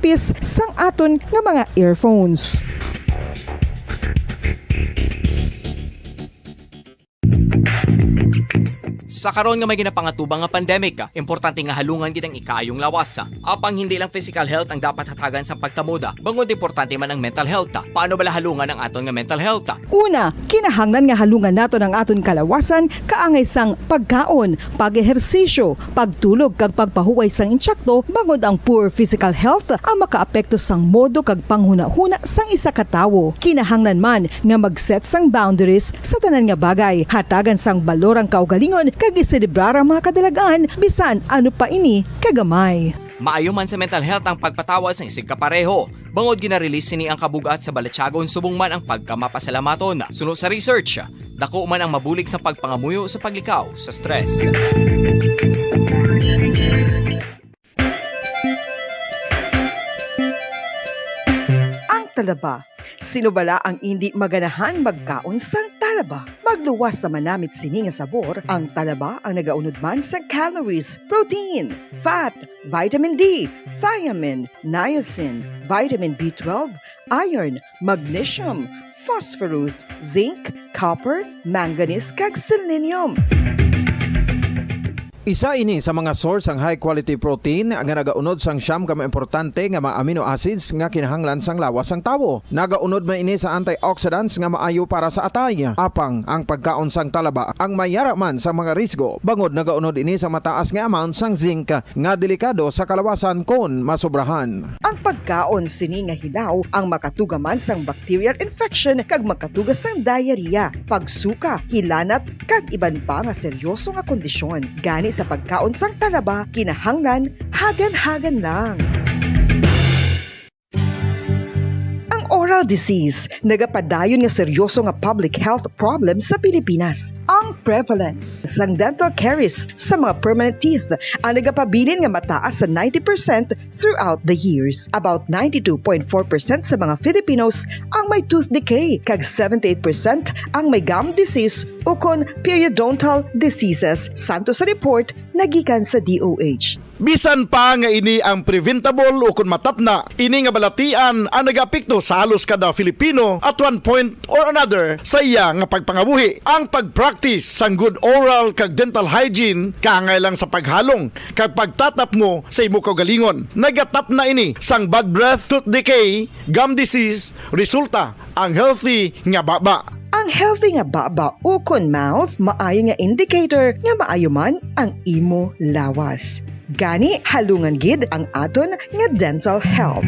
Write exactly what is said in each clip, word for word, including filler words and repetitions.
is sang aton nga mga earphones. Sa karon nga may ginapangatubang nga pandemic, importante nga halungan gid ang ikaayong lawas. Apang hindi lang physical health ang dapat hatagan sa pagtamod, bangod importante man ang mental health. Paano bala halungan ang aton nga mental health? Una, kinahanglan nga halungan naton ang aton kalawasan kaangay sang pagkaon, pag-ehersisyo, pagtulog kag pagpahuway sang insakto, bangod ang poor physical health ang makaapekto sang modo kag panghunahuna sang isa ka tawo. Kinahanglan man nga mag-set sang boundaries sa tanan nga bagay, hatagan sang balor ang kaugalingon kag iselebrar ang mga kadalagan bisan ano pa ini kagamay. Maayo man sa mental health ang pagpatawad sang isigkapareho, bangod gina-release sini ang kabug-at sa balatyagon subong man ang pagkamapasalamaton. Suno sa research, dako man ang mabulig sa pagpangamuyo sa paglikaw sa stress. Ang talaba. Sino bala ang indi maganahan magkaon sang talaba? Magluwas sa manamit sini nga sabor, ang talaba ang nagaunod man sa calories, protein, fat, vitamin D, thiamine, niacin, vitamin B twelve, iron, magnesium, phosphorus, zinc, copper, manganese, kag selenium. Isa ini sa mga source sang high quality protein nga nagaunod sang siyam ka mga importante nga mga amino acids nga kinahanglan sang lawas sang tawo. Nagaunod man ini sa antioxidants nga maayo para sa atay. Apang ang pagkaon sang talaba ang may yara man sa mga risgo, bangod nagaunod ini sa mataas nga amount sang zinc nga delikado sa kalawasan kon masobrahan. Ang pagkaon sini nga hilaw ang makatuga man sang bacterial infection kag makatuga sang diarrhea, pagsuka, hilanat, kag iban pa nga seryoso nga kondisyon. Gani sa pagkaon sang talaba, kinahanglan hagan-hagan lang. Ang oral disease nagapadayon nga seryoso nga public health problem sa Pilipinas. Ang prevalence sang dental caries sa mga permanent teeth ang nagapabilin nga mataas sa ninety percent throughout the years. About ninety-two point four percent sa mga Filipinos ang may tooth decay, kag seventy-eight percent ang may gum disease ukon periodontal diseases, santo sa report nga gikan sa D O H. Bisan pa nga ini ang preventable ukon matapna, ini nga balatian ang nagaapekto sa halos kada Filipino at one point or another sa iya nga pagpangabuhi. Ang pag-practice sang good oral kag dental hygiene kaangay lang sa paghalong kag pagtatapngo sa imo kaugalingon. Nagatapna ini sang bad breath, tooth decay, gum disease, resulta ang healthy nga baba. Ang healthy nga baba ukon mouth maayo nga indicator nga maayo man ang imo lawas. Gani, halungan gid ang aton nga dental health.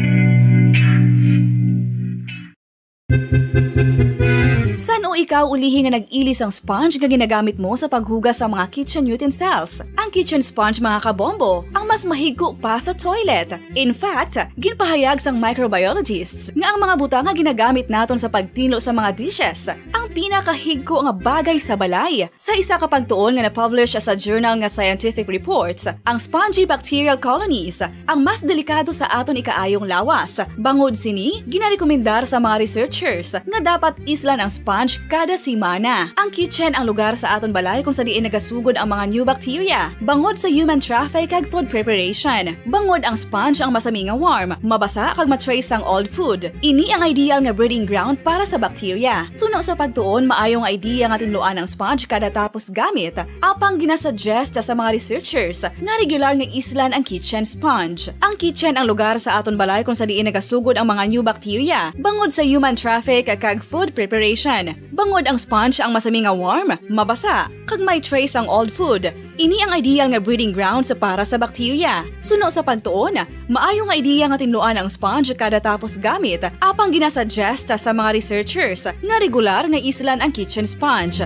San-o ikaw ulihi nga nag-ili sang sponge nga ginagamit mo sa paghugas sa mga kitchen utensils? Ang kitchen sponge, mga kabombo, ang mas mahigko pa sa toilet. In fact, ginpahayag sang microbiologists nga ang mga butang nga ginagamit naton sa pagtinlo sa mga dishes ang pinakahigko nga bagay sa balay. Sa isa ka pagtuon nga na-publish sa journal nga Scientific Reports, ang spongy bacterial colonies ang mas delikado sa aton ikaayong lawas. Bangod sini, ginarekomendar sa mga researchers nga dapat islan ang sponge kada semana. Ang kitchen ang lugar sa aton balay kung sa diin nagasugod ang mga new bacteria, bangod sa human traffic kag food preparation. Bangod ang sponge ang masami nga warm, mabasa kag ma-trace ang old food. Ini ang ideal nga breeding ground para sa bacteria. Suno sa pagtuon, maayo nga idea nga tinluan ang sponge kada tapos gamit. Apang ginasuggest sa mga researchers nga regular nga islan ang kitchen sponge. Ang kitchen ang lugar sa aton balay kung sa diin nagasugod ang mga new bacteria, bangod sa human traffic kag food preparation. Bangod ang sponge ang masami nga warm, mabasa, kag may trace ang old food. Ini ang ideal nga breeding grounds para sa bacteria. Suno sa pagtuon, maayo nga idea nga tinluan ang sponge kada tapos gamit, apang ginasuggest sa mga researchers nga regular nga islan ang kitchen sponge.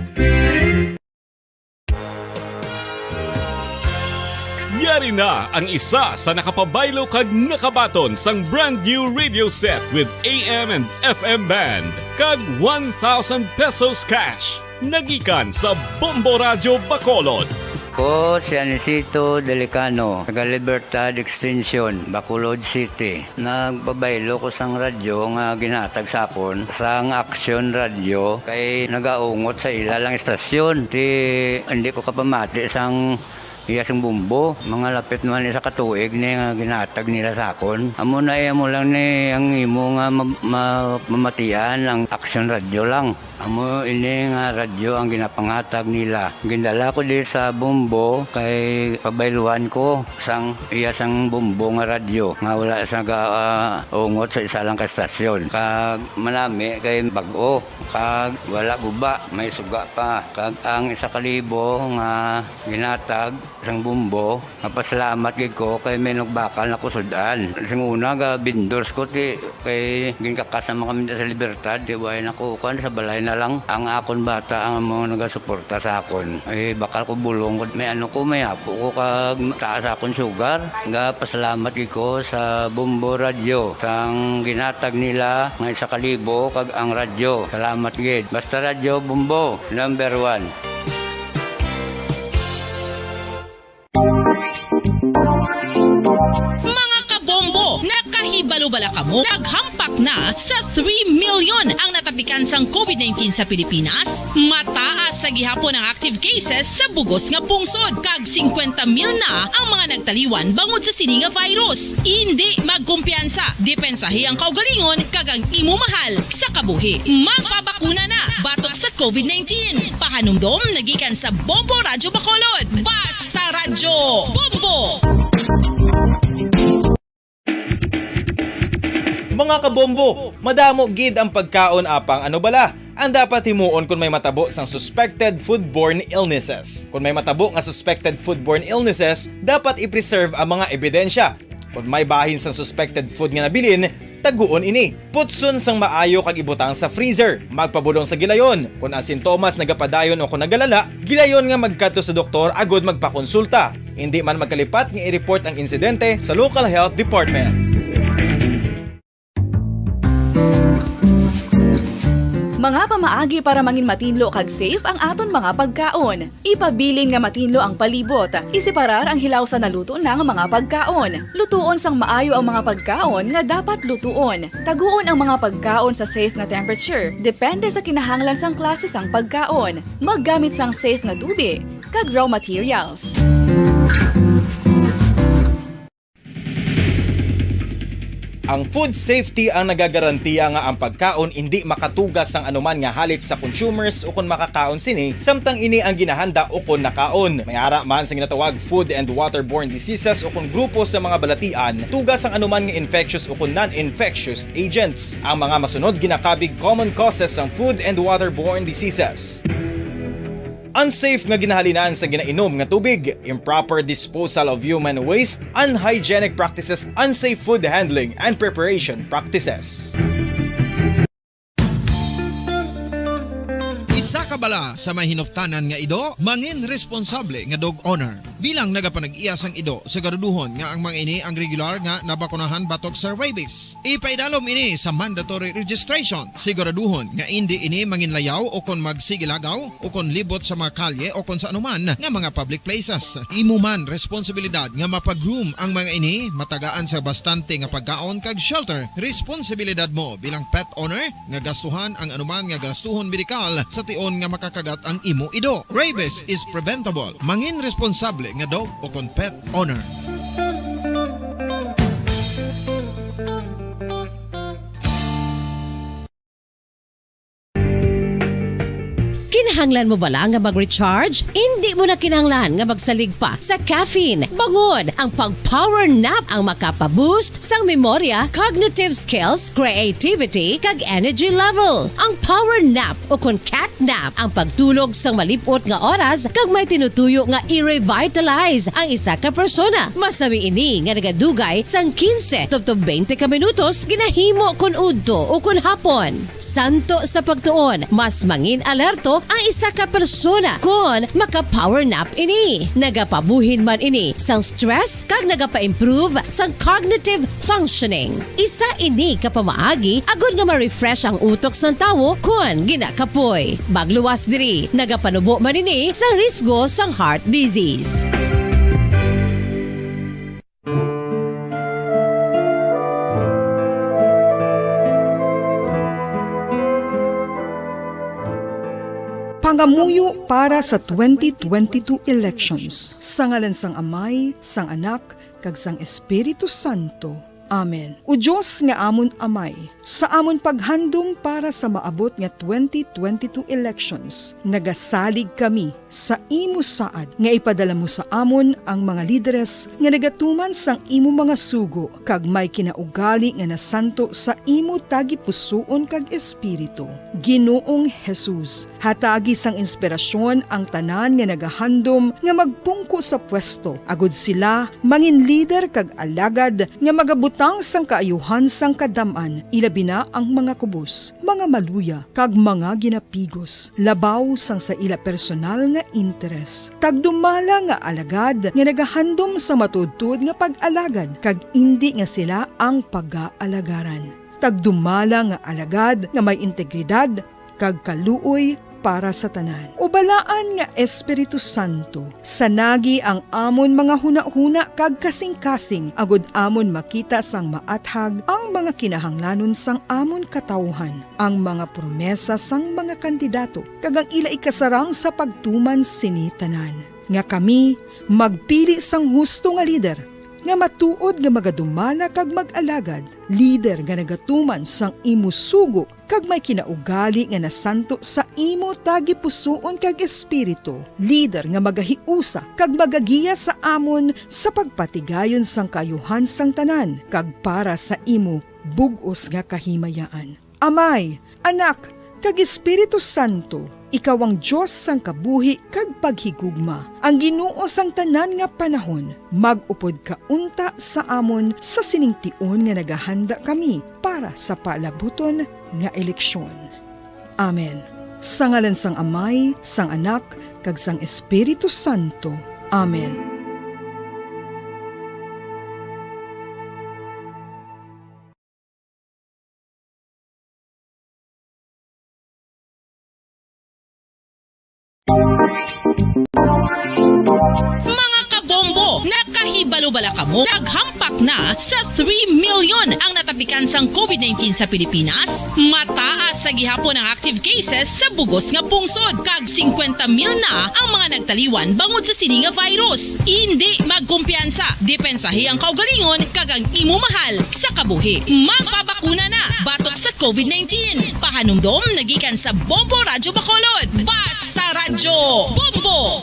Yari na ang isa sa nakapabaylo kag nakabaton sang brand new radio set with A M and F M band kag one thousand pesos cash. Nagikan sa Bombo Radyo Bacolod. Ko si Anisito Delicano, taga Libertad Extension, Bacolod City. Nagpabaylo ko sang radyo nga ginhatag sa akon sang Action Radio kay nagaungot sa ila lang istasyon. Ti, hindi ko kapamati sang Iya sing Bombo, mga lapit man isa ka tuig ni nga ginatag nila sa akon. Amo na, iya mo lang ni ang imo nga ma-, ma-, mamatian ang Aksyon Radyo lang. Amo ini nga radyo ang ginapangatag nila. Gindala ko di sa Bombo kay pabayluan ko sang iya sang Bombo nga radyo nga wala sa ga-, ah, ungot sa isa lang ka estasyon. Kag manami kay bag-o, kag wala guba, may suga pa. Kag ang isa ka libo nga ginatag sang Bombo, mapasalamat gid ko kay may nagbakal na ko sud-an. Sing una, ga vendors ko, ti, kay ginkakas naman kami sa Libertad, ti, way na ko, kuwan, sa balay na lang. Ang akon bata ang mga nagasuporta sa akon. Eh, bakal ko bulong, may ano ko, may apo ko, kag taas akon sugar. Ga pasalamat gid ko sa Bombo Radyo, sang ginatag nila nga isa ka libo, kag ang radyo. Salamat gid. Basta Radyo Bombo, number one. Mga kabombo, nakahibalo bala kamo? Naghampak na sa three million ang natapikan sang covid nineteen sa Pilipinas. Mataas sa gihapon ang active cases sa bugos nga pungsod, kag singkwenta mil na ang mga nagtaliwan bangod sa sini nga virus. Indi magkumpiyansa, depensahi ang kaugalingon kag ang imo mahal sa kabuhi. Magpabakuna na batok sa covid nineteen. Pahanumdom na gikan sa Bombo Radyo Bacolod. Basta Radyo Bombo! Mga kabombo, madamo gid ang pagkaon apang ano bala ang dapat himuon kon may matabo sang suspected foodborne illnesses. Kon may matabo nga suspected foodborne illnesses, dapat i-preserve ang mga ebidensya. Kon may bahin sang suspected food nga nabilin, taguon ini. Putson sang maayo kag ibutang sa freezer. Magpabulong sa gilayon. Kon ang sintomas nagapadayon o kon nagalala, gilayon nga magkadto sa doktor agud magpakonsulta. Indi man magkalipat nga i-report ang insidente sa local health department. Mga pamaagi para mangin matinlo kag safe ang aton mga pagkaon. Ipabilin nga matinlo ang palibot. Iseparar ang hilaw sa naluto na nga mga pagkaon. Lutuon sang maayo ang mga pagkaon nga dapat lutuon. Taguon ang mga pagkaon sa safe nga temperature, depende sa kinahanglan sang klase sang pagkaon. Maggamit sang safe nga tubi kag raw materials. Ang food safety ang nagagarantiya nga ang pagkaon indi makatugas sang anuman nga halik sa consumers ukon makakaon sini, samtang ini ang ginahanda ukon nakaon. May ara man sa ginatawag food and waterborne diseases ukon grupo sa mga balatian, tugas sang anuman nga infectious ukon non-infectious agents. Ang mga masunod ginakabig common causes sang food and waterborne diseases. Unsafe nga ginahalinan sa ginainom nga tubig, improper disposal of human waste, unhygienic practices, unsafe food handling and preparation practices. Isa ka bala sa may hinuptanan nga ido, mangin responsable nga dog owner. Bilang nagapanag-iya sang ido, siguraduhon nga ang mga ini ang regular nga nabakunahan batok sa rabies. Ipaidalom ini sa mandatory registration. Siguraduhon nga indi ini manginlayaw o kon magsigilagaw o kon libot sa mga kalye o kon sa anuman nga mga public places. Imo man responsibilidad nga mapa-groom ang mga ini, matagaan sa bastante nga pagkaon kag shelter. Responsibilidad mo bilang pet owner nga gastuhan ang anuman nga gastuhon medikal sa tion nga makakagat ang imo ido. Rabies is preventable. Mangin responsable nga dog o kon pet owner. Kinahanglan mo bala nga mag-recharge? Indi mo na kinahanglan nga magsalig pa sa caffeine. Bangod ang pag-power nap ang makapa-boost sang memorya, cognitive skills, creativity, kag energy level. Ang power nap o kon cat nap ang pagtulog sang malip-ot nga oras kag may tinutuyo nga i-revitalize ang isa ka persona. Masami ini nga nagadugay sang quince tubtob twenty ka minutos ginahimo kon udto o kon hapon. Santo sa pagtuon, mas mangin-alerto ang isa ka persona kon maka-power nap ini. Nagapabuhin man ini sang stress kag nagapa-improve sang cognitive functioning. Isa ini ka pamaagi agod nga ma-refresh ang utok sang tawo kon ginakapoy. Magluwas diri, nagapanubo man ini sa risgo sang heart disease. Pangamuyo para sa twenty twenty-two elections. Sa ngalan sang Amay, sang Anak, kag sang Espiritu Santo. Amen. O Dios nga amon Amay, sa amon paghandom para sa maabot nga twenty twenty-two elections, nagasalig kami sa imo saad nga ipadala mo sa amon ang mga lideres nga nagatuman sang imo mga sugo kag may kinaugali nga nasanto sa imo tagipusoon kag espiritu. Ginoong Jesus, hatagi sang inspirasyon ang tanan nga nagahandom nga magpungko sa pwesto, agud sila mangin lider kag alagad nga magabutang sang kaayuhan sang kadam-an, ilabi na ang mga kubos, mga maluya, kag mga ginapigos, labaw sang sa ila personal nga interes. Tagdumala nga alagad nga nagahandom sa matuodtuod nga pag-alagad, kag indi nga sila ang pagaalagaran. Tagdumala nga alagad nga may integridad kag kaluoy para sa tanan. O Balaan nga Espiritu Santo, sanagi ang amon mga hunahuna kag kasingkasing, agud amon makita sang maathag ang mga kinahanglanon sang amon katawuhan, ang mga promesa sang mga kandidato, kag ang ila ikasarang sa pagtuman sini tanan, nga kami magpili sang husto nga lider, nga matuod nga magadumala kag mag-alagad, lider nga nagatuman sang imo sugo kag may kinaugali nga nasanto sa imo tagipusoon kag espiritu, lider nga magahiusa kag magagiya sa amon sa pagpatigayon sang kaayuhan sang tanan kag para sa imo bug-os nga kahimayaan. Amay, Anak, kag Espiritu Santo, ikaw ang Dios sang kabuhi kag paghigugma, ang Ginoo sang tanan nga panahon. Mag-upod ka unta sa amon sa sining tion nga nagahanda kami para sa palabuton nga eleksyon. Amen. Sa ngalan sang Amay, sang Anak, kag sang Espiritu Santo. Amen. Mga kabombo, nakahibalo bala kamo? Naghampak na sa three million ang natapikan sang covid nineteen sa Pilipinas. Mataas sa gihapon ang active cases sa bugos nga pungsod, kag singkwenta mil na ang mga nagtaliwan bangod sa sini nga virus. Indi magkumpiyansa, depensahi ang kaugalingon kag ang imo mahal sa kabuhi. Magpabakuna na batok sa covid nineteen. Pahanumdom na gikan sa Bombo Radyo Bacolod. Basta Radyo Bombo!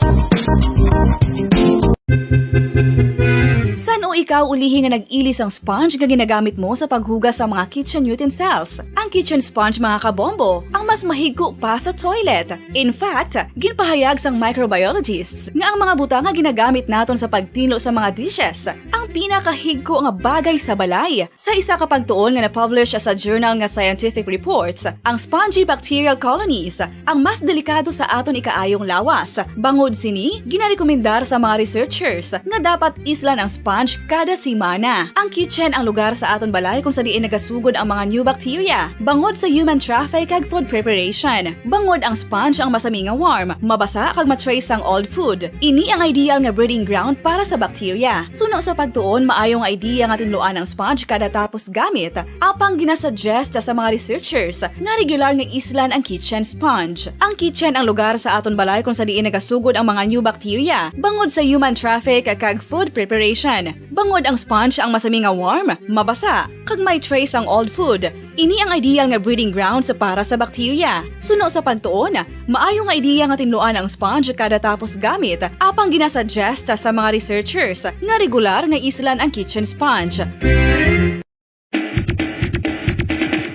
San-o ikaw ulihi nga nag-ili sang sponge nga ginagamit mo sa paghugas sa mga kitchen utensils? Ang kitchen sponge, mga kabombo, ang mas mahigko pa sa toilet. In fact, ginpahayag sang microbiologists nga ang mga butang nga ginagamit naton sa pagtinlo sa mga dishes ang pinakahigko nga bagay sa balay. Sa isa ka pagtuon nga na-publish sa journal nga Scientific Reports, ang spongy bacterial colonies ang mas delikado sa aton ikaayong lawas. Bangod sini, ginarekomendar sa mga researchers nga dapat islan ang sponge kada semana. Ang kitchen ang lugar sa aton balay kung sa diin nagasugod ang mga new bacteria, bangod sa human traffic kag food preparation. Bangod ang sponge ang masami nga warm, mabasa kag ma-trace ang old food. Ini ang ideal nga breeding ground para sa bacteria. Suno sa pagtuon, maayo nga idea nga tinluan ang sponge kada tapos gamit, apang ginasuggest sa mga researchers nga regular nga islan ang kitchen sponge. Ang kitchen ang lugar sa aton balay kung sa diin nagasugod ang mga new bacteria, bangod sa human traffic kag food preparation. Bangod ang sponge ang masami nga warm, mabasa, kag may trace ang old food. Ini ang ideal nga breeding grounds para sa bacteria. Suno sa pagtuon, maayo nga idea nga tinluan ang sponge kada tapos gamit, apang ginasuggest sa mga researchers nga regular nga islan ang kitchen sponge.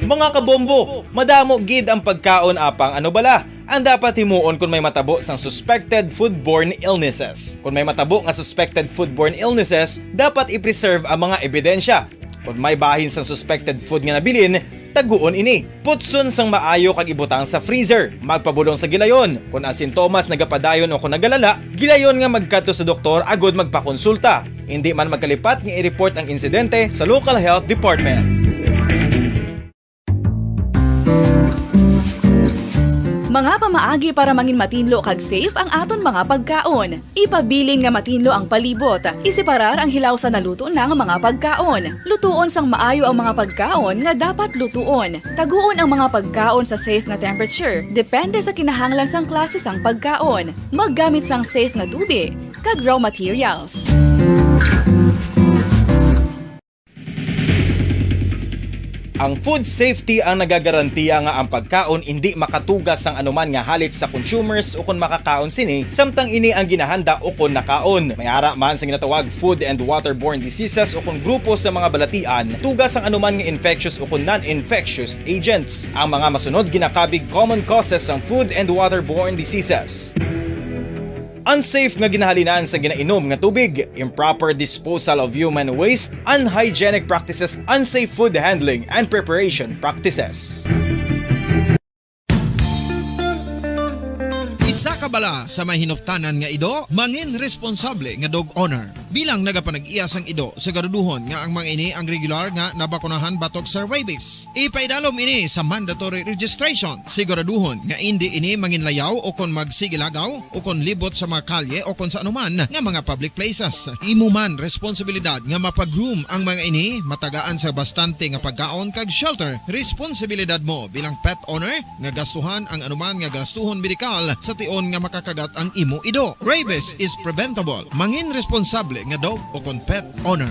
Mga kabombo, madamo gid ang pagkaon, apang ano bala ang dapat himuon kon may matabo sang suspected foodborne illnesses? Kon may matabo nga suspected foodborne illnesses, dapat i-preserve ang mga ebidensya. Kon may bahin sang suspected food nga nabilin, taguon ini. Putson sang maayo kag ibutang sa freezer. Magpabulong sa gilayon. Kon ang sintomas nagapadayon o kon nagalala, gilayon nga magkadto sa doktor agud magpakonsulta. Indi man magkalipat nga i-report ang insidente sa local health department. Mga pamaagi para mangin matinlo kag safe ang aton mga pagkaon. Ipabilin nga matinlo ang palibot. Iseparar ang hilaw sa naluto na nga mga pagkaon. Lutuon sang maayo ang mga pagkaon nga dapat lutuon. Taguon ang mga pagkaon sa safe nga temperature, depende sa kinahanglan sang klase sang pagkaon. Maggamit sang safe nga tubig kag raw materials. Ang food safety ang nagagarantiya nga ang pagkaon indi makatuga sang anuman nga halit sa consumers ukon makakaon sini, samtang ini ang ginahanda ukon nakaon. May ara man sa ginatawag food and waterborne diseases ukon grupo sa mga balatian, tuga sang anuman nga infectious ukon non-infectious agents. Ang mga masunod ginakabig common causes sang food and waterborne diseases. Unsafe nga ginahalinan sa ginainom nga tubig, improper disposal of human waste, unhygienic practices, unsafe food handling and preparation practices. Isa ka bala sa may hinuptanan nga ido, mangin responsable nga dog owner. Bilang nagapanag-iya sang ido, siguraduhon nga ang mga ini ang regular nga nabakunahan batok sa rabies. Ipaidalom ini sa mandatory registration. Siguraduhon nga indi ini manginlayaw o kon magsigilagaw o kon libot sa mga kalye o kon sa anuman nga mga public places. Imo man responsibilidad nga mapa-groom ang mga ini, matagaan sa bastante nga pagkaon kag shelter. Responsibilidad mo bilang pet owner nga gastuhan ang anuman nga gastuhon medikal sa tion nga makakagat ang imo ido. Rabies is preventable. Mangin responsable nga dog o kon pet owner.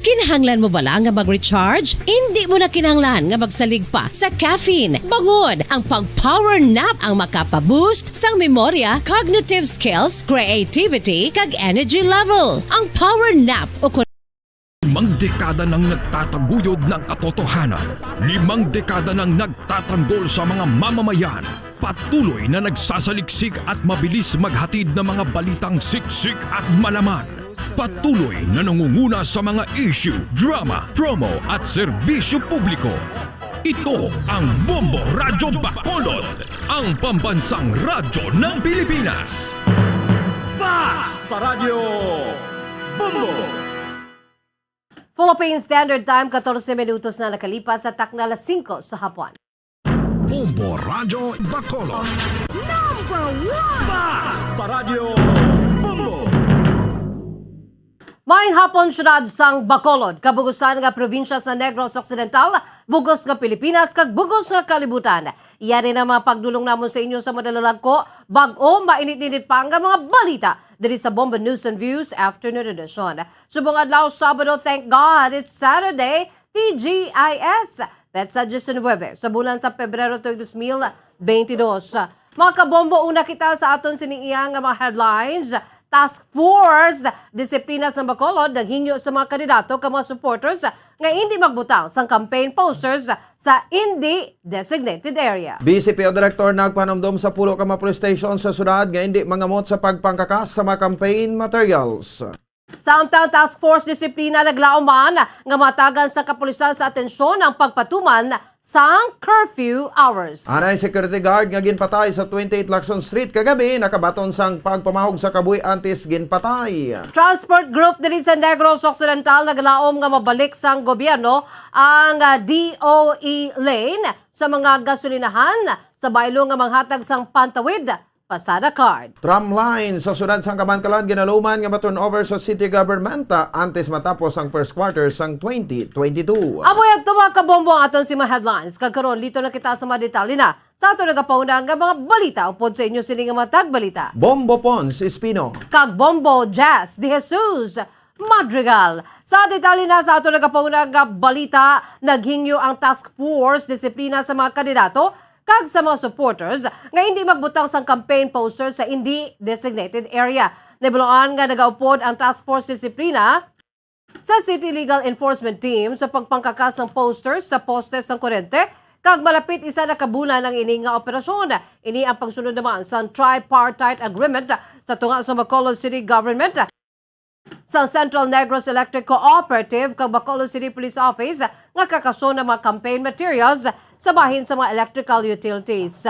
Kinahanglan mo bala nga mag-recharge? Indi mo na kinahanglan nga magsalig pa sa caffeine. Bangod, ang pag-power nap ang makapa-boost sang memorya, cognitive skills, creativity, kag energy level. Ang power nap o kon Limang dekada nang nagtataguyod ng katotohanan. Limang dekada nang nagtatanggol sa mga mamamayan. Patuloy na nagsasaliksik at mabilis maghatid ng mga balitang siksik at malaman. Patuloy na nangunguna sa mga issue, drama, promo at serbisyo publiko. Ito ang Bombo Radyo Bacolod, ang pambansang radyo ng Pilipinas. Fast Paradyo Bombo! Philippine Standard Time, katorse minutos na nakalipas sa takna alas singko sa hapon. Bombo Radyo Bacolod. Number one! Fast Paradyo Bombo! Maayong hapon, siyudad sang Bacolod, kabugusan nga probinsya sa Negros Occidental, bugos nga Pilipinas, kag bugos nga kalibutan. Yari na mga pagdulong namon sa inyo sa madalalagko, bag-o, mainit-init pa nga mga balita diri sa Bombo News and Views Afternoon Edition. Subong adlaw, Sabado, thank God it's Saturday, T G I S, petsa diecinuebe sa bulan sa Pebrero tuig dos mil beintidos. Mga kabombo, una kita sa aton sini iya nga mga headlines. Task Force Disiplina sa Bacolod naghingyo sa mga kandidato kag mga supporters nga indi magbutang sang campaign posters sa indi designated area. B C P O Director nagpahanumdom sa pulo ka mga police station sa syudad nga indi mangamot sa pagpangkakas sa mga campaign materials. Samtang Task Force Disiplina naglaom man nga matagan sa kapulisan sa atensyon ang pagpatuman sang curfew hours. Anay security guard nga ginpatay sa twenty-eight Lacson Street kagabi nakabaton sang pagpamahog sa kabuhi antes ginpatay. Transport Group diri sa Negros Occidental naglaom nga mabalik sang gobyerno ang ah, D O E lane sa mga gasolinahan sa baylo nga manghatag sang pantawid pasada card. Tramline sa siyudad sang Kabankalan ginaluman nga ma-turnover sa city government, ah, antes matapos ang first quarter sang twenty twenty-two. Amo yadto, mga kabombo, ang aton sini mga headlines. Kag karon, lito na kita sa mga detalye na sa aton nagapauna nga mga balita. Upod sa inyo sini nga mga tagbalita, Bombo Pons Espino kag Bombo Jazz De Jesus Madrigal. Sa detalye na sa aton nagapauna nga balita, naghingyo ang Task Force Disiplina sa mga kandidato kag sa mga supporters nga indi magbutang sang campaign poster sa indi designated area. Nahibaluan nga nagaupod ang Task Force Disiplina sa City Legal Enforcement Team sa pagpangkakas sang poster sa poste sang kuryente, kag malapit isa na ka bulan ang ini nga operasyon. Ini ang pagsunod naman sang tripartite agreement sa tunga sa Bacolod City Government, sa Central Negros Electric Cooperative kag Bacolod City Police Office nga kakason ang mga campaign materials sa bahin sa mga electrical utilities.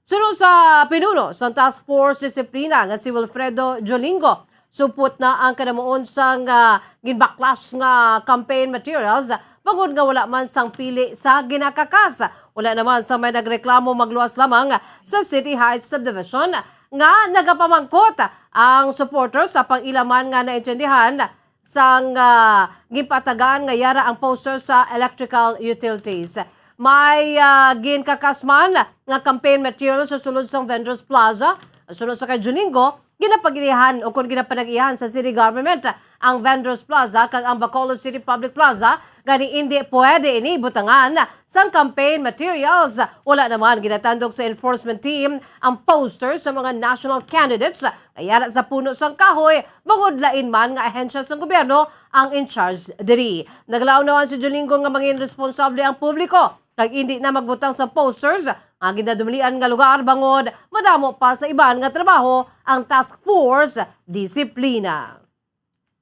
Suno sa pinuno sang Task Force Disiplina nga si Wilfredo Jolingo, Supot na ang kanamuon sang, ah, ginbaklas nga campaign materials bangod nga wala man sang pili sa ginakakas. Wala naman sa may nagreklamo, magluwas lamang sa City Heights Subdivision nga nagapamangkot ang supporters sa pang-ila man nga naintindihan sang, ah, ginpatagan nga yara ang poster sa electrical utilities. May, ah, ginkakas man nga campaign materials sa sulod sang Vendors Plaza. Sunod sa kay Juningo, ginapagilihan o kon ginapanag-iyahan sa city government ang Vendors Plaza kag ang Bacolod City Public Plaza, gani indi pwede ini butangan sang campaign materials. Wala naman ginatandog sa enforcement team ang poster sa mga national candidates nga yara sa puno sang kahoy, bangod lain man nga ahensya sang gobyerno ang in charge diri. Naglaom naman si Julingo nga mangin responsable ang publiko kag indi na magbutang sa posters nga ginadumlian nga lugar, bangod madamo pa sa iban nga trabaho ang task force disiplina.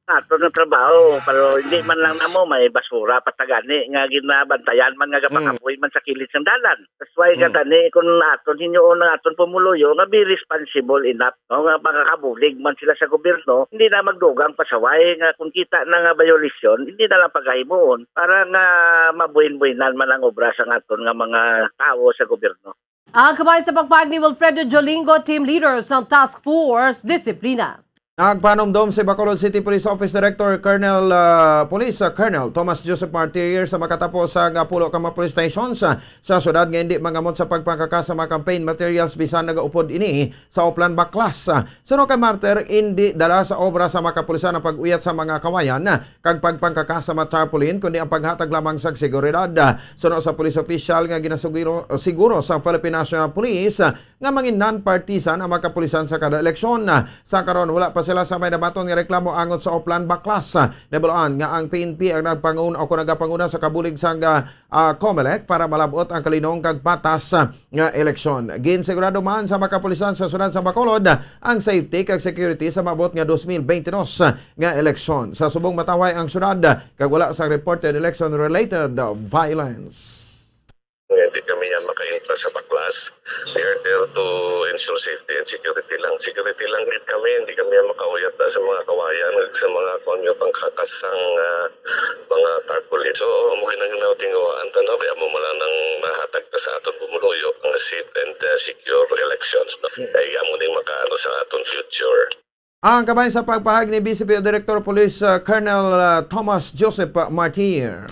Aton nga trabaho, pero hindi man lang namo may basura, patagani nga ginabantayan man nga Mm. gapakapoy man sa kilid sang dalan. That's why Mm. katani, kung aton hinyoon ang aton pumuluyo nga be responsible enough, no, nga makakabulig man sila sa gobyerno, hindi na magdugang pasaway nga kung kita na nga violation, hindi na lang pagahimuon para nga mabuhin-buhinan man ang obra sang aton nga mga tawo sa gobyerno. Ang kamay sa pagpahayag ni Wilfredo Jolingo, team leader sang Task Force Disiplina. Nagpanumdom si Bacolod City Police Office Director Colonel, ah, Police, ah, Colonel Thomas Joseph Martir sa makatapos sa nga pulo ka mga police stations, ah, sa syudad nga hindi mangamot sa pagpangkakas sa mga campaign materials bisan nagaupod ini sa Oplan Baklas. Ah, suno kay Martir, hindi dala sa obra sa mga kapulisan ang pag-uyat sa mga kawayan, ah, kag pagpangkakas sa mga tarpaulin, kundi ang paghatag lamang sa seguridad. Ah, suno sa police official nga ginasuguro, siguro sa Philippine National Police, ah, nga mangin non-partisan ang mga kapulisan sa kada eleksyon. Sa karon, wala pa sila sa may nabaton nga reklamo angot sa Oplan Baklas. Nabaluan nga ang P N P ang nagpanguna o kung nagapanguna sa kabulig sang, ah, ah, Comelec para malab-ot ang kalinong kag patas, ah, nga eleksyon. Ginsigurado man sa mga kapulisan sa syudad sa Bacolod ang safety kag security sa maabot nga dos mil bente dos nga eleksyon. Sa subong matawhay ang syudad kag wala sang reported election-related violence. Hindi kami yan maka-intra sa baklas. We are there to ensure safety and security lang. Security lang din kami, hindi kami yan makauyat na sa mga kawayan, sa mga konyo pangkakasang, ah, mga tarpaulin. So, amo ginaginaw tinguhaan ta, no? Kaya mo man lang nang mahatag ta sa aton pumuluyo ang safe and, ah, secure elections, no? Kaya amo ning makaano sa aton future. Ang kamay sa pagpahayag ni V C P o Director Police, uh, Colonel, uh, Thomas Joseph Martir.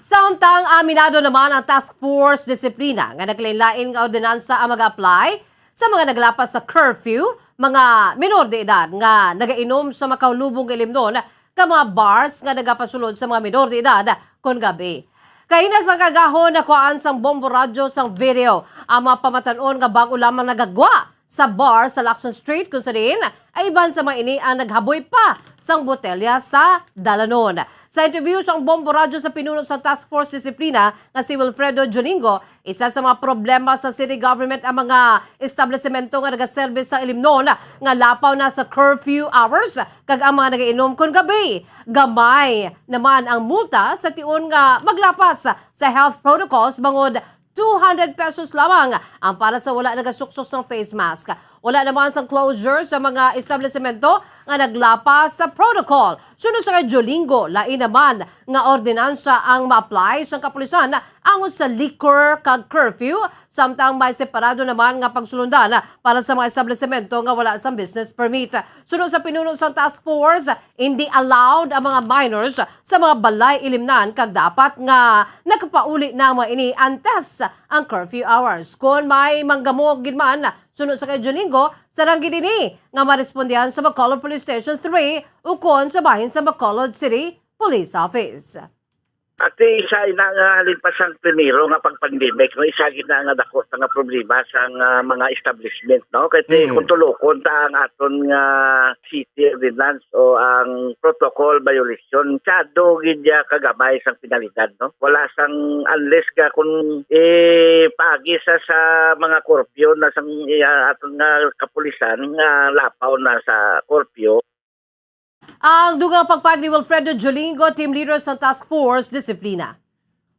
Samtang aminado naman ang Task Force Disiplina nga naglain-lain nga ordinansa ang mag-apply sa mga naglapas sa curfew, mga minor de edad nga nagainom sa makaulubong nga ilimnon, ka mga bars nga nagapasulod sa mga minor de edad kon gabi. Kaina sang kagahon, nakuhaan sang Bombo Radyo sang video ang mga pamatan-on nga bag-o lamang nagagwa sa bar sa Lacson Street, kung sa diin ay iban sa mga ini ang naghaboy pa sang botelya sa dalanon. Sa interview sang Bombo Radyo sa pinuno sa Task Force Disiplina nga si Wilfredo Juningo, isa sa mga problema sa city government ang mga establisemento nga nagaserbi sa ilimnon nga lapaw na sa curfew hours kag ang mga nagainom kon gabi. Gamay naman ang multa sa tion nga maglapas sa health protocols, bangod two hundred pesos lamang ang para sa wala nagasuksok sang face mask. Wala naman sang closure sa mga establisemento nga naglapas sa protocol. Sunod sa kay Jolingo, lain naman nga ordinansa ang ma-apply sang kapulisan angot sa liquor kag curfew, samtang may separado naman nga pagsulundan para sa mga establisemento nga wala sang business permit. Sunod sa pinuno sang task force, hindi allowed ang mga minors sa mga balay ilimnan kag dapat nga nakapauli na ang mga ini antes ang curfew hours. Kon may manggamo gid man, sunod sa kay Jolingo, sarang gid ini nga marespondihan sa Bacolod Police Station three ukon sa bahin sa Bacolod City Police Office. Ati, isa ina nga halin pa sang primero nga pag-pandemic, no, isa gid na nga dako ta nga problema sang, ah, mga establishment, no? Kay ti Mm. kung tulokon ta ang aton nga city ordinance o ang protocol violation, masyado gid ya kagamay sang penalidad, no? Wala sang, unless ka kung ipagi sa, sa mga korpyo na sang, iya, aton nga kapulisan nga lapaw na sa korpyo. Ang dugang pagpahayag ni Wilfredo Jolingo, team leader sa Task Force Disiplina.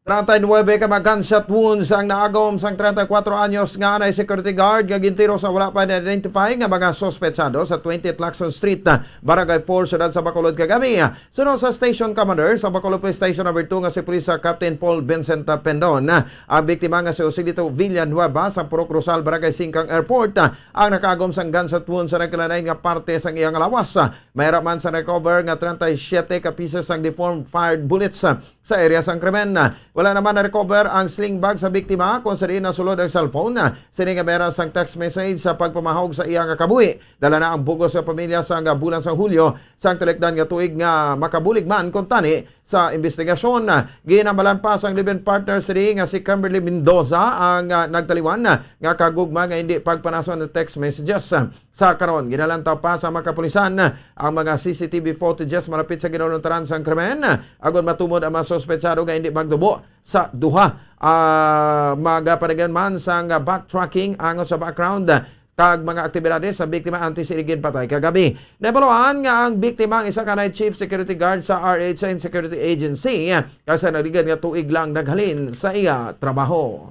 Treinta y nuebe ka mga gunshot wounds ang naagom sang treinta y cuatro anyos nga anay security guard nga gintiro sa wala pa na-identify nga mga suspetsado sa twenty Lacson Street, Barangay four, siyudad sa Bacolod kagami. Suno sa Station Commander sa Bacolod Police Station Number two nga si Police Captain Paul Vincent Pendon, ang biktima nga si Joselito Villanueva sa Purok Rosal, Barangay Singkang Airport, ang nakaagom sang gunshot wound sa nagkalain-lain nga parte sang iyang lawas. May ra man sa recover nga treinta y siete ka pieces sang deformed fired bullets sa area sang krimen. Wala naman na-recover ang sling bag sa biktima, kung sa diin nasulod ang cellphone. Sini nga may ra sang text message sa pagpamahog sa iya nga kabuhi. Dala na ang bug-os nga pamilya sang bulan sang Hulyo sang talikdan nga tuig nga makabulig man kuntani sa investigasyon. Ginhambalan pa sang live-in partner sini nga si Kimberly Mendoza ang, ah, nagtaliwan nga kagugma nga hindi pagpanason ng text messages. Sa karon, ginalantaw pa sa mga kapulisan ang mga C C T V footages malapit sa ginaluntaran sang krimen, agod matumod ang mga suspetsado nga hindi magdubo sa duha. Ah, magapanagyan man sang backtracking angot sa background kag mga aktibidades sa biktima antes ini ginpatay kagabi. Nahibaluan nga ang biktima ang isa ka night shift security guard sa R H A Security Agency, kag sa nagligad nga tuig lang naghalin sa iya trabaho.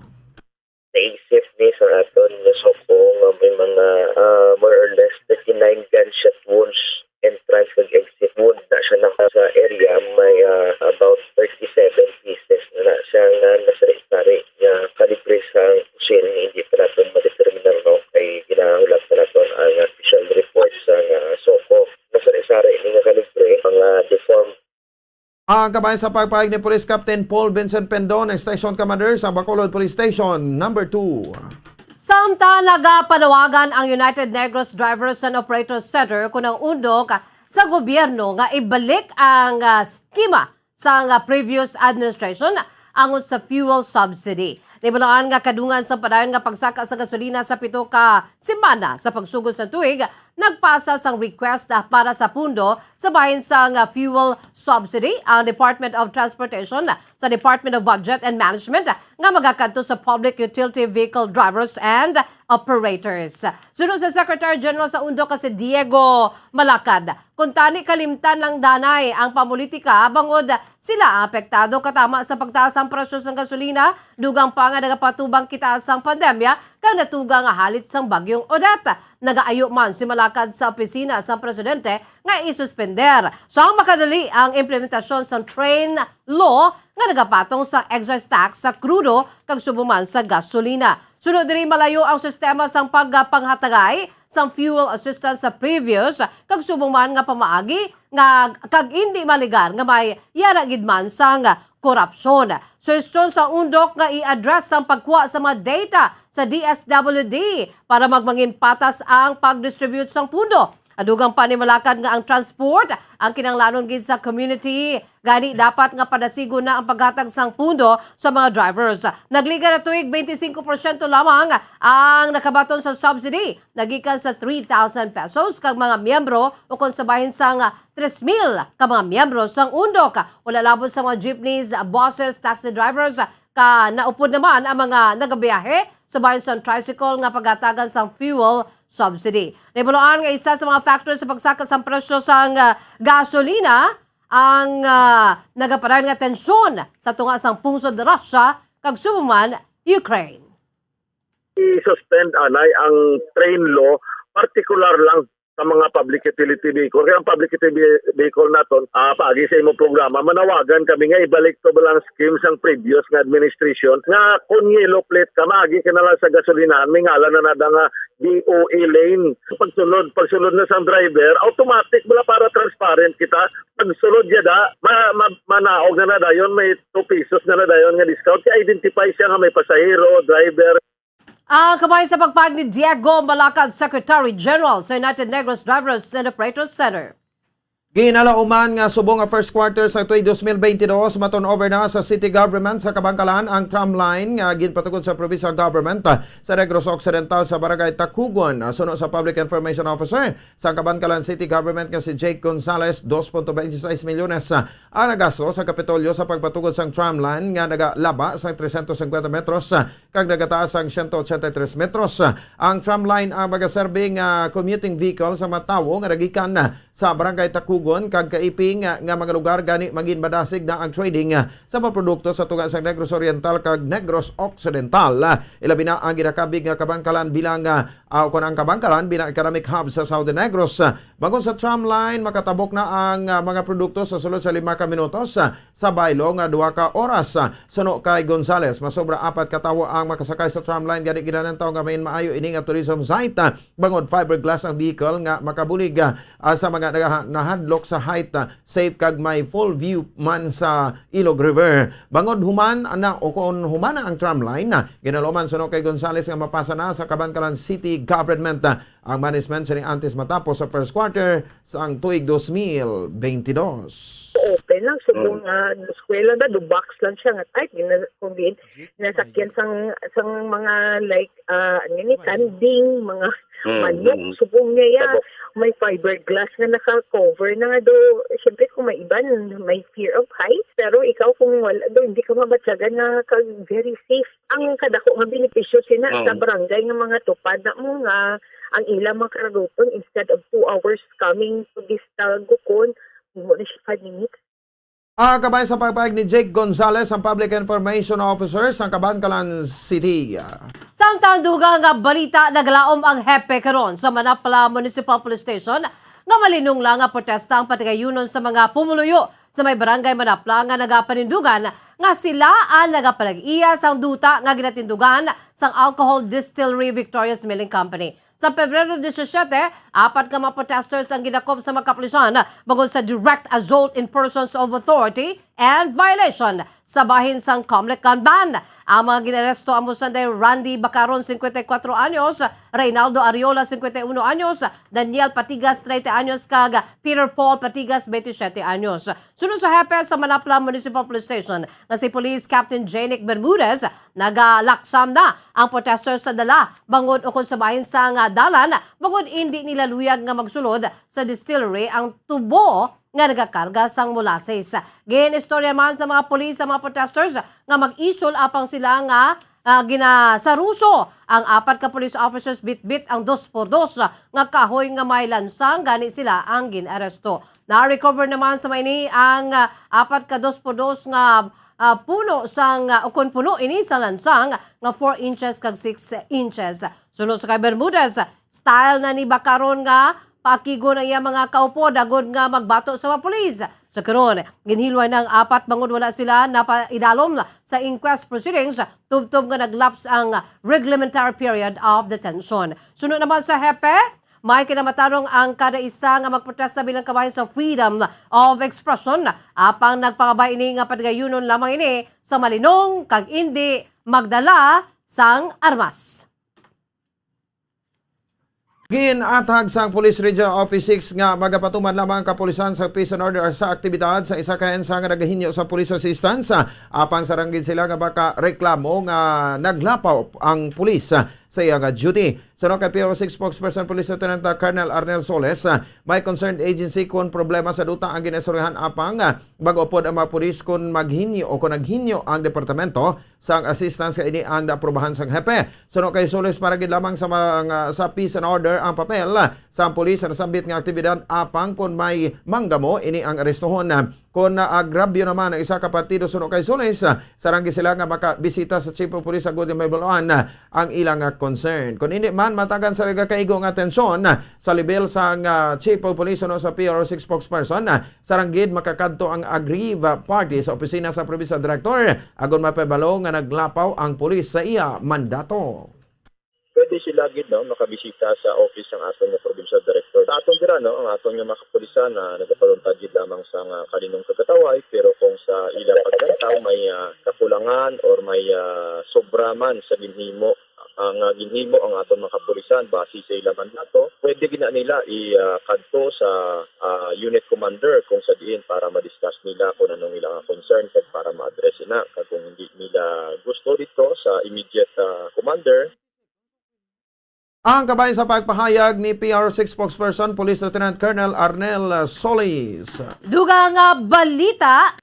Naisip ni sa aton nga suko nga may mga, ah, more or less thirty-nine gunshot wounds, entrance kag exit wound na siya na sa area. May, ah, about thirty-seven pieces na na siya nga nasari-sari nga kalibre sa pusil nga hindi pa naton madeterminar, no? Kay ginahulat pa naton ang official report sa nga suko. Nasari-sari ini nga kalibre, mga deformed. Ang kabahin sa pagpahayag ni Police Captain Paul Vincent Pendon, ang Station Commander sa Bacolod Police Station Number two. Samtang nagapanawagan ang United Negros Drivers and Operators Center kon ang undok sa gobyerno nga ibalik ang, ah, schema sang, ah, previous administration angot sa fuel subsidy. Nahibaluan nga kadungan sa padayon nga pagsaka sa gasolina sa pito ka semana sa pagsugod sa tuig, nagpasa sang request, ah, para sa pundo sa bahin sang, ah, fuel subsidy ang Department of Transportation sa Department of Budget and Management nga magakadto sa public utility vehicle drivers and operators. Suno sa Secretary General sa undok nga si Diego Malacad, kuntani kalimtan lang danay ang pamolitika bangod sila ang apektado katama sa pagtaas sang presyo sang gasolina, dugang pa nga nagapatubang kita sang pandemya kag natuga nga halit sang Bagyong Odette. Nagaayo man si Malacad sa opisina sang presidente nga isuspender sang makadali ang implementasyon sang train law nga nagapatong sa excise tax sa krudo kag subong man sa gasolina. Sunod diri, malayo ang sistema sang pagpanghatagay sang fuel assistance sa previous kag subong man nga pamaagi nga kag indi maligar nga may yara gid man sang korupsyon. Suhestyon sa undok nga i-address ang pagkuha sa mga data sa D S W D para magmangin patas ang pag-distribute sang pundo. Adugang pa ni Malacad nga ang transport ang kinahanglanon gid sa community, gani dapat nga padasigon na ang paghatag sang pundo sa mga drivers. Nagliga na tuig, twenty-five porsyento lamang ang nakabaton sa subsidy nagikan sa three thousand pesos kag mga miyembro ukon sa bahin sang tres mil ka mga miyembro sang undok. Wala labot sa mga jeepneys, buses, taxi drivers, ka naupod naman ang mga nagabiyahe sa bahin sang tricycle nga pagatagan sang fuel subsidy. Nahibaluan nga isa sa mga factor sa pagsaka sang presyo sang, ah, gasolina ang, ah, nagapadayon nga tensyon sa tunga sang pungsod Russia kag subong man Ukraine. I-suspend anay ang train law, partikular lang sa mga public utility vehicle. Kaya ang public utility vehicle naton, ah, paagi sa imong programa, manawagan kami nga ibalik to ba lang scheme sang previous nga administration nga kung yellow plate ka, maagi ka na lang sa gasolinahan, may ngalan na nada nga D O A lane. Pagsunod, pagsunod na sang driver, automatic bala para transparent kita. Pagsunod niya da, ma, ma, manaog na na dayon, may two pesos na na dayon nga discount. Kaya identify siya nga may pasahero, driver. Ang kamay sa pagpag ni Diego Malacad, Secretary General sa United Negros Drivers and Operators Center. Ginalauman nga subong nga first quarter sa tuig dos mil bentidós, ma-turnover na sa city government sa Kabankalan ang tram line nga ginpatugod sa provincial government, ah, sa Negros Occidental sa Barangay Tacugon. Ah, suno sa Public Information Officer sa Kabankalan City Government nga si Jake Gonzales, dos punto twenty-six milyones, ah, ang nagasto sa Kapitolyo sa pagpatugod sang tram line nga nagalaba sang trescientos cincuenta metros, ah, kag nagataas sang siyento ochenta y tres metros. Ang tram line ang magaserbi nga commuting vehicle sa mga tawo nga nagikan sa Barangay Tacugon Gon kag Kaiping nga mga lugar gani mangin madasig na ang trading sa mga produkto sa tunga sa Negros Oriental kag Negros Occidental. Ilabi na ang ginakabig nga kabangkalan bilang, ah, o kon ang kabangkalan bilang economic hub sa Southern Negros. Bangod sa tram line, makatabok na ang, ah, mga produkto sa sulod sa lima ka minutos, ah, sa baylo nga duha ka oras. Ah, suno kay Gonzales, masobra apat ka tawo ang makasakay sa tram line, gani ginalantaw nga main maayo ini nga tourism site, ah, bangod fiberglass ang vehicle nga makabulig, ah, ah, sa mga nagaha-, nahadlok sa height, ah, safe kag may full view man sa Ilog River. Bangod human na o kon human na ang tram line, ah, ginaluman suno kay Gonzales nga mapasa na sa Kabankalan City Government, ah, ang management sini antes matapos sa first quarter sang tuig dos mil bentidós. Open lang, subong Mm. nga eskwela na, do box lang siya nga type, yun na, kung diin, nasakyan sang, sang mga, like, ah, ano ni, kanding, mga Mm, manok, mm. Subong niya, ya. Tabok. May fiberglass nga naka-cover na nga do. Siyempre, kung may iban, may fear of height. Pero ikaw, kung wala do, hindi ka mabatyagan nga kag very safe. Ang kadako nga benepisyo sina sa Mm. barangay nga mga tupad na mo nga ang ilang mga karaguton, instead of two hours coming to this, uh, Gukon, mo na siya five minutes. Ah, kabay sa pagpahayag ni Jake Gonzalez, ang Public Information Officer sa Kabankalan City. Samtang dugang nga balita, naglaom ang hepe karon sa Manapla Municipal Police Station nga malinong lang nga protesta ang patigayunon sa mga pumuluyo sa may barangay Manapla nga nagapanindugan nga sila ang nagapanag-iya sang duta nga ginatindugan sang Alcohol Distillery Victoria's Milling Company. Sa Pebrero disisiete, apat ka mga protesters ang gidakop sa mga kapulisan bangod sa direct assault in persons of authority and violation sa bahin sang Comelec gun ban. Ang mga ginaresto amo sanday Randy Bacaron, singkwenta y kuwatro anyos, Reynaldo Ariola, singkwenta y uno anyos, Daniel Patigas, treinta anyos, kag Peter Paul Patigas, veintisiete anyos. Suno sa hepe sa Manapla Municipal Police Station nga si Police Captain Janic Bermudez, nagalaksam na ang protesters sa dala bangod ukon sa bahin sang dalan, bangod indi nila luyag nga magsulod sa distillery ang tubo nga nagakarga sang molasses. Ginistorya man sa mga pulis sa mga protesters nga mag-isyol apang sila nga, ah, ginasaruso ang apat ka police officers bitbit ang dos por dos nga kahoy nga may lansang, gani sila ang gin-aresto. Na-recover naman sa maini ang, ah, apat ka dos por dos nga, ah, puno sang, ah, ukon puno ini sa lansang nga four inches kag six inches. Suno sa kay Bermudez, style na ni Bacaron nga paakigon ang iya mga kaupod agod nga magbato sa mga pulis. Sa karon, ginhilway na ang apat bangod wala sila napaidalom sa inquest proceedings tubtob nga nag-lapse ang reglementary period of detention. Suno naman sa hepe, may kinamatarong ang kada isa nga magprotesta bilang kabahin sa freedom of expression, apang nagpangabay ini nga patigayunon lamang ini sa malinong kag indi magdala sang armas. Gin-athag sang Police Regional Office six nga magapatuman lamang ang kapulisan sa peace and order sa aktibidad sa isa ka hensa nga nagahinyo sa police assistance, apang sarang gid sila nga makareklamo nga naglapaw ang pulis sa iya nga duty. Suno kay P R O six spokesperson Police Lieutenant Colonel Arnel Soles, may concerned agency kon problema sa duta ang ginaistoryahan, apang mag-upod ang mga pulis kon maghinyo o kon naghinyo ang departamento sang assistance kay ini ang naaprubahan sang hepe. Suno kay Solis, para gid lamang sa mga, sa peace and order ang papel sa pulis sa nasambit nga aktibidad, apang kon may manggamo, ini ang arestohon. Kon naagrabyo naman ang isa ka partido, suno kay Solis, sarang gid sila nga makabisita sa Chief of Police agud nga may bal-an ang ilang, ah, concern. Kon hindi man matagan sa nagakaigo nga atensyon sa level sang, ah, Chief of Police, suno sa P R O six spokesperson, sarang gid makakadto ang aggrieved party sa opisina sa provincial director agon mapahibalo nga naglapaw ang pulis sa iya mandato. Pwede sila gid, no, makabisita sa office sang aton nga provincial director. Sa aton dira, no, ang aton nga mga kapulisan na nagapalunta gid lamang sa nga kalinong kagkataway, pero kung sa ila paglantaw may, ah, kakulangan or may, ah, sobra man sa ginhimo, ang, ah, ginhimo ang aton mga kapulisan base sa ila mandato, pwede gina nila i, ah, kadto sa, ah, unit commander kung sa diin para ma-discuss nila kung anong ilang concern kag para ma-address ina. Kag kung hindi nila gusto dito sa immediate, ah, commander. Ang kabahin sa pagpahayag ni P R six spokesperson Police Lieutenant Colonel Arnel Solis. Dugang nga balita,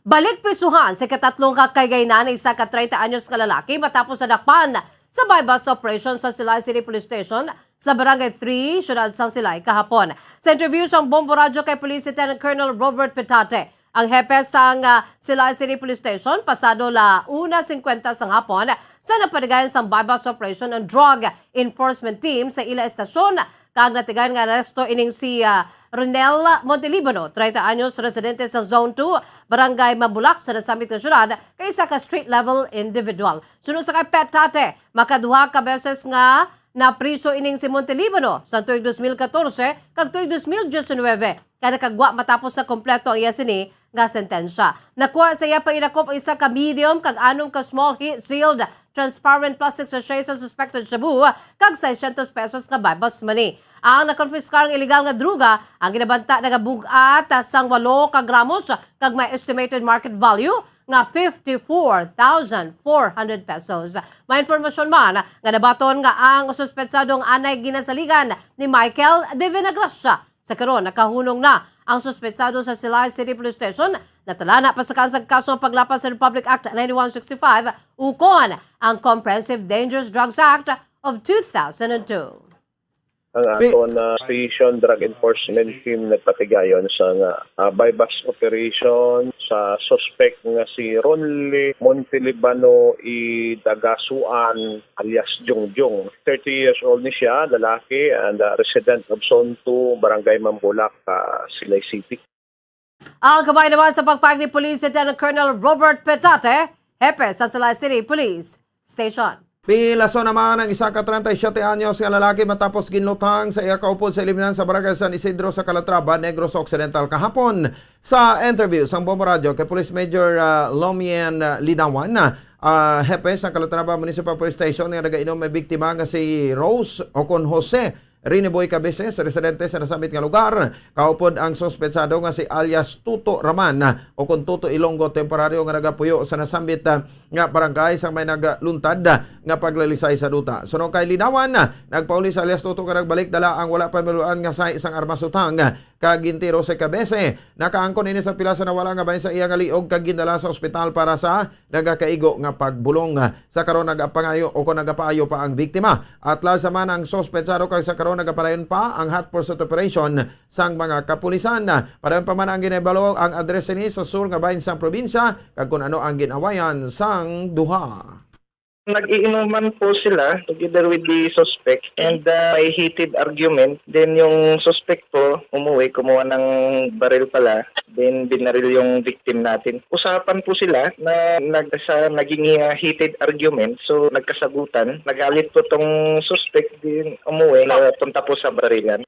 balik prisuhan sa ikatatlong ka kay gaynan isa ka treinta anyos nga lalaki matapos sa dakpan sa buy-bust operation sa Silay City Police Station sa Barangay three, siyudad sang Silay kahapon. Sa interview sang Bombo Radyo kay Police Lieutenant Colonel Robert Petate, ang hepe sang, ah, Silay City Police Station, pasado la una cincuenta sang hapon, sa napanigayan sang buy-bust operation ang Drug Enforcement Team sa ila estasyon, kag natigayan nga aresto ining si, ah, Ronel Montelibano, treinta anyos, residente sa Zone two, Barangay Mambulak, sa nasambit nga syudad, kay isa ka street-level individual. Suno sa kay Petate, makaduha ka beses nga napriso ining si Montelibano sa tuig dos mil katorse kag tuig dos mil diecinuebe, kay nakagwa matapos na kompleto ang iya sini nga sentensya. Nakuha sa iya pagdakop ang isa ka medium kag anom ka small heat-sealed transparent plastic sachet sa suspected shabu kag seiscientos pesos nga buy-bust money. Ang nakonfiskar nga iligal nga droga ang ginabanta nagabug-at sang walo ka gramos kag may estimated market value nga fifty-four thousand four hundred pesos. May informasyon man nga nabaton nga ang suspetsadong anay ginasaligan ni Michael de Vinagracia. Sa karon, nakahunong na ang suspetsado sa Silay City Police Station. Natalana pa sa kaso ang paglapas sa Republic Act ninety-one sixty-five ukon ang Comprehensive Dangerous Drugs Act of two thousand and two. Ang Pi- aton, ah, Station Drug Enforcement Team nagpatigayon sa nga, ah, buy-bust operation sa suspect nga si Ronly Montelibano y Dagasuan alias Jongjong. Thirty years old ni siya, lalaki, and, ah, resident of Zone two, Barangay Mambulak, ah, Silay City. Ang kamay naman sa pagpahayag ni Police Lieutenant Colonel Robert Petate, hepe sa Silay City Police Station. Pilaso naman ang isa ka treinta y siete anyos nga lalaki matapos ginlutang sa iya kaupod sa ilimnan sa Barangay San Isidro sa Calatrava, Negros Occidental kahapon. Sa interview sang Bombo Radyo kay Police Major, ah, Lomien, ah, Lidawan, ah, hepe sa Calatrava Municipal Police Station nga nagainom may biktima nga si Rose o kon Jose Riniboy Cabeses, residente sa nasambit nga lugar. Kaupod ang suspetsado nga si alias Tuto Raman, ah, o kon Tuto Ilonggo, temporaryo nga nagapuyo sa nasambit, ah, nga barangay sang may nagluntad, ah, nga paglalisay sa duta. Suno kay Lidawan, ah, nagpauli si alias Tuto nga nagbalik dala ang wala pa mahibaluan nga sahi sang armas utang, ah, kag gintiro si Cabese. Nakaangkon ini sa pila sa nawala nga bahin sa iya nga liog kag gindala sa ospital para sa nagakaigo nga pagbulong. Sa karon, nagapangayo o kon nagapaayo pa ang biktima. Atlas naman ang suspetsado kag sa karon nagapadayon pa ang hot pursuit operation sang mga kapulisan. Padayon pa man ang ginahibalo ang address sini sa sur nga bahin sang probinsya kag kon ano ang gin-awayan sang duha. Nag-iinuman po sila together with the suspect and, uh, may heated argument. Then yung suspect po umuwi, kumuha ng baril pala. Then binaril yung victim natin. Usapan po sila na nag-, sa naging, uh, heated argument. So nagkasagutan. Nagalit po tong suspect, din umuwi. Napunta po sa barilan.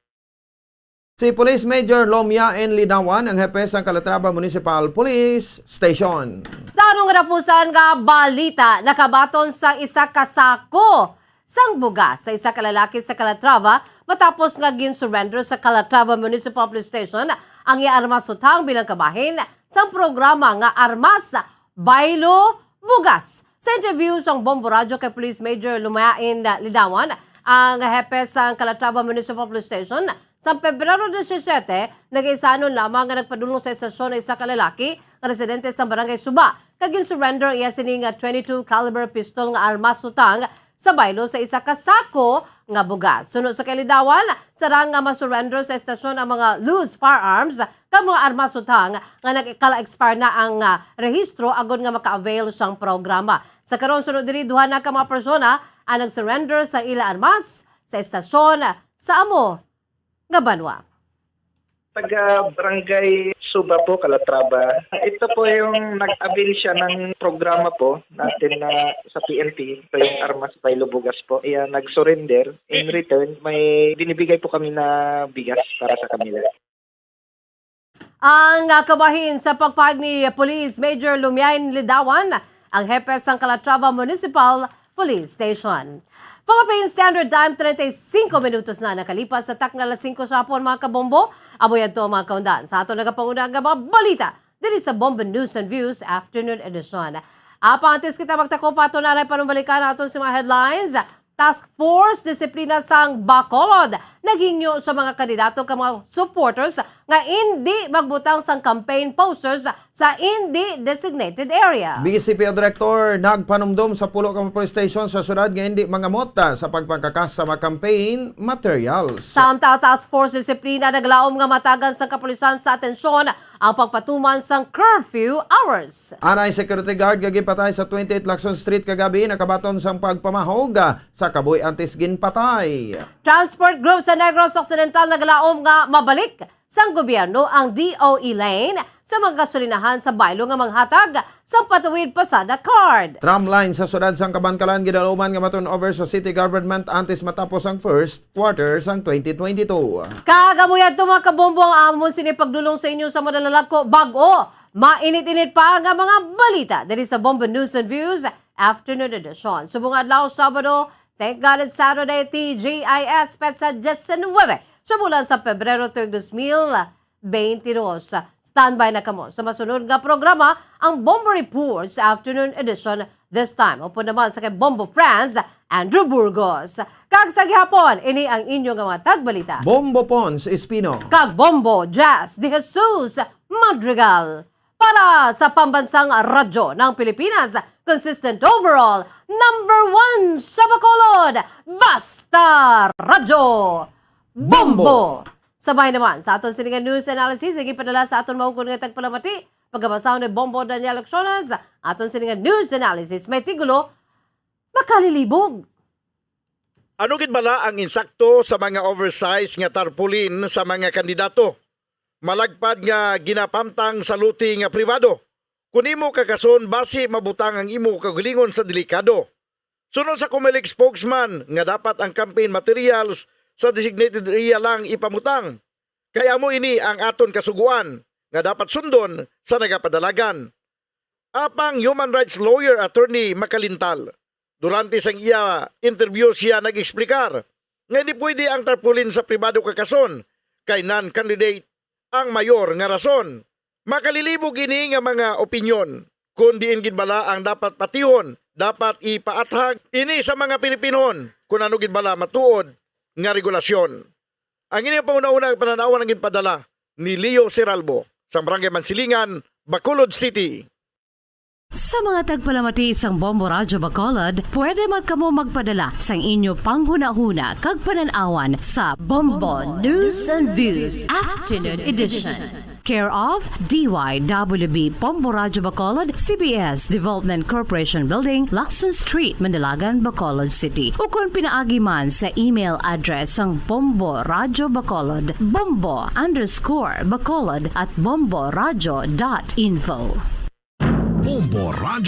Si Police Major Lomiaen Lidawan ang hepe sang Calatrava Municipal Police Station. Sa anong katapusan nga balita, nakabaton sa isa ka sako sang bugas sa isa ka lalaki sa Calatrava matapos nga gin-surrender sa Calatrava Municipal Police Station ang iya armas utang bilang kabahin sang programa nga Armas Baylo Bugas. Sa interview sang Bombo Radyo kay Police Major Lumain Lidawan, ang hepe sang Calatrava Municipal Police Station, sa Pebrero disisiete, nagaisanon lamang nga nagpadulong sa estasyon ang isa ka lalaki nga residente sa Barangay Suba, kag gin-surrender iya sini nga twenty-two caliber pistol nga armas utang sa baylo sa isa ka sako nga bugas. Suno sa kay Lidawan, sarang nga masurrender sa estasyon ang mga loose firearms kag mga armas utang nga nagkala-expire na ang, ah, rehistro agod nga maka-avail sang programa. Sa karon, suno diri, duha na ka mga persona ang nag-surrender sa ila armas sa estasyon sa amo nga banwa. Taga Barangay Suba po, Calatrava. Ito po yung nag-avail siya ng programa po natin na sa P N P. Ito yung Armas Baylo Bugas po. Iya, nag-surrender. In return, may binibigay po kami na bigas para sa kanila. Ang, ah, kabahin sa pagpahayag ni Police Major Lumiain Lidawan, ang hepe sang Calatrava Municipal Police Station. Philippine Standard Time, treinta y cinco minutos na nakalipas sa takna alas singko sa hapon, mga kabombo. Amo yadto ang mga kaundan sa aton nagapanguna nga mga balita diri sa Bombo News and Views Afternoon Edition. Apan antes kita magtakop, ato na rin panumbalikan aton sa mga headlines. Task Force Disiplina sang Bacolod naghingyo sa mga kandidato kag mga supporters nga indi magbutang sang campaign posters sa indi designated area. B C P O Director nagpanumdom sa pulo ka mga police station sa syudad nga indi mangamot, ah, sa pagpangkakas sa mga campaign materials. Samtang task force disiplina naglaom nga matagan sa kapulisan sa atensyon ang pagpatuman sang curfew hours. Anay security guard nga ginpatay sa twenty-eight Lacson Street kagabi nakabaton sang pagpamahog, ah, sa kabuhi antes ginpatay. Transport group sa Negros Occidental naglaom nga mabalik sang gobyerno ang D O E lane sa mga gasolinahan sa baylo nga manghatag sang patuwid pasada card. Tram line sa siyudad sang Kabankalan gidalom nga ma-turnover sa city government antes matapos ang first quarter sang twenty twenty-two. Kag amo yadto, mga kabombo, ang amon sini pagdulong sa inyo sa madalagko bag-o mainit-init pa nga mga balita diri sa Bombo News and Views Afternoon Edition. Subong adlaw, Sabado, thank God it's Saturday, T G I F, petsa disinuebe sa bulan sa Pebrero tuig dos mil beintidos. Standby na kamo sa masunod nga programa, ang Bombo Reports Afternoon Edition. This time, upod naman sa kay Bombo Franz Andrew Burgos. Kag sa gihapon, ini ang inyo nga mga tagbalita. Bombo Pons Espino. Kag Bombo Jazz De Jesus Madrigal. Para sa Pambansang Radyo ng Pilipinas, consistent overall, number one sa Bacolod, Basta Radyo, Bombo! Bombo! Sabay naman sa aton sini nga news analysis, nga ipadala sa aton maungkon nga tagpalamati, pagabasahon ni Bombo Daniel Accionas, aton sini nga news analysis may titulo, Makalilibog. Ano gid bala ang insakto sa mga oversize nga tarpaulin sa mga kandidato? Malagpad nga ginapamtang sa lote nga pribado. Kon imo kakason, basi mabutang ang imo kaugalingon sa delikado. Suno sa Comelec spokesman nga dapat ang campaign materials sa designated area lang ipamutang, kay amo ini ang aton kasugoan nga dapat sundon sa nagapadalagan. Apang human rights lawyer Attorney Macalintal, durante sang iya interview, siya nag-eksplikar nga hindi pwede ang tarpaulin sa pribado kakason kay non-candidate ang mayor nga rason. Makalilibog ini nga mga opinyon. Kon diin gid bala ang dapat patihon, dapat ipaathag ini sa mga Pilipinon kon ano gid bala matuod nga regulasyon. Ang inyong panghunahuna nga panan-awan ang ginpadala ni Leo Seralbo sa Barangay Mansilingan, Bacolod City. Sa mga tagpalamati sang Bombo Radyo Bacolod, pwede man kamo magpadala sang inyo panghunahuna kag panan-awan sa Bombo News and Views Afternoon Edition. Care of D Y W B Bombo Radyo Bacolod, C B S Development Corporation Building, Lacson Street, Manalagan, Bacolod City. Ukon pinaagi man sa email address sang Bombo Radyo Bacolod, bombo underscore bacolod at bomboradyo dot info. Bombo Radyo